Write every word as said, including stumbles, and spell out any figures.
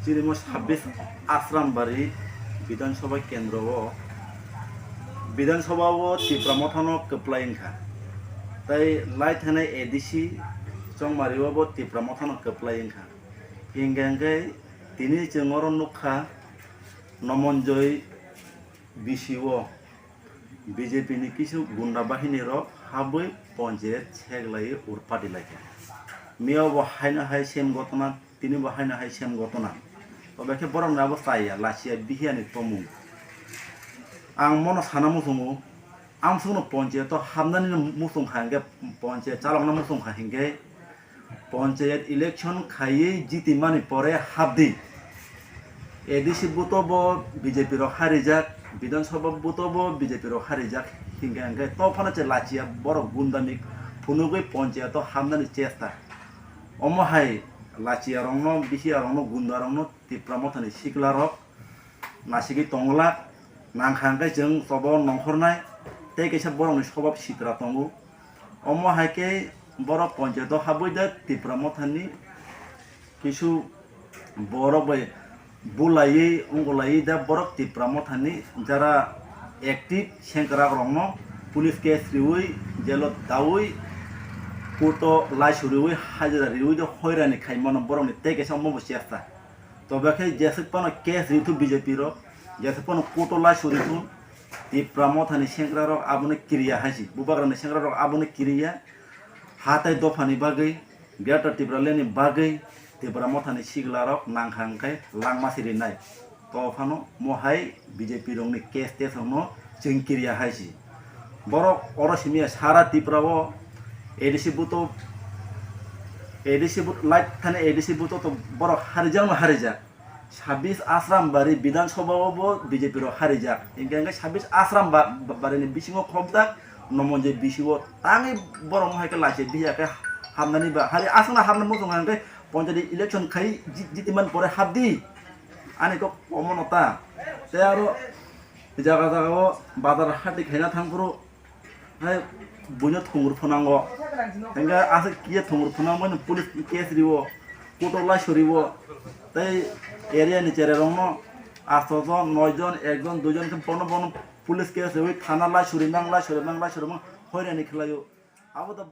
Tirimo sabbish Asrambari Bidhan Sabha kendro o, Bidhan Sabha o Tipra Mothano kwplai wngkha, tei lai thanai A D C Chongmari o bo Tipra Mothano kwplai wngkha. Hinkhe hinkhe tini chwng oro nukha Nomonjoi B C o B J P ni kisu gunda bahini rok habwi ponchayat seklaiwi urpati laikha. Miya bo haino hai same gotona, tini bo haino hai same gotona. Tobe khe borok ni abo chaya, lachiya, bihiya ni tomung. Ang mono sana muchungo, amsukno ponchayat o habnani muchung kha hinkhe, ponchayat chalokna muchung kha hinkhe, Ponchayat election khaiwi jitimani pore habdi. A D C buto bo B J P rok harijak, Bidhan Sabha buto bo B J P rok harijak. Hinkhe hinkhe tophano che lachiya borok gundamik phunugwi ponchayato habnani chesta. Omo hai lachiya rokno, bihiya rokno, gunda rokno Tipra Mothani sikla rok nasigwi tongla, nangkha hwnkhe chwng tobo nongkhornai, tei kaisa borokni sobab sitra tongo. Omo hai khe borok ponchayato habwi da Tipra Mothani kisu borok bai bulaiwi wngulaiwi da borok Tipra Mothani jara active sengkrak rokno police case riwi, jelo dawi, court o laisuriwi, hajira riwi da hoirani khaimano borokni tei kaisa omo bo chesta. Tobe khe jeswk phano case rithu B J P rok, jeswk phano court o laisuritu, Tipra Mothani sengkrak rok abono kiriya hai si, bubagrani sengkrak rok abono kiriya, hatai dophani bagwi, Greater Tipraland ni bagwi, Tipra Mothani sikla rok nangkha hwnkhe langma sirinai. Tophano mohai B J P rokni case test rokno chwng kiriya hai si. Borok oro simiya sara Tripura o A D C buto, A D C but-, light thani A D C buto to borok harijakno harijak. Sabbish Asrambari Bidhan Sabha o bo B J P rok harijak. Hinkhe hinkhe sabbish Asram ba-, ba-, bari ni bisingo khobjak Nomonjoi B C o tangwi borok mohai khe lachi biya khe hamnani ba. Hari aswkno hamna muchung hwnkhe ponchayat election khai ji-, jitiman pore habdi. Ani kok omono ta. Tei aro jaga jaga o bazar hati khaina thangphuru hai buino thungur phunango. Hinkhe aswk kiye thungur phunangmani police case riwo, court o laisuriwo. Tei area ni cherai rokno asto jon, noi jon, ek jon, dui jon khe bono bono police case riwi thana laisuri mang, laisuri mang, laisuri mang hoirani khlaio. Abo da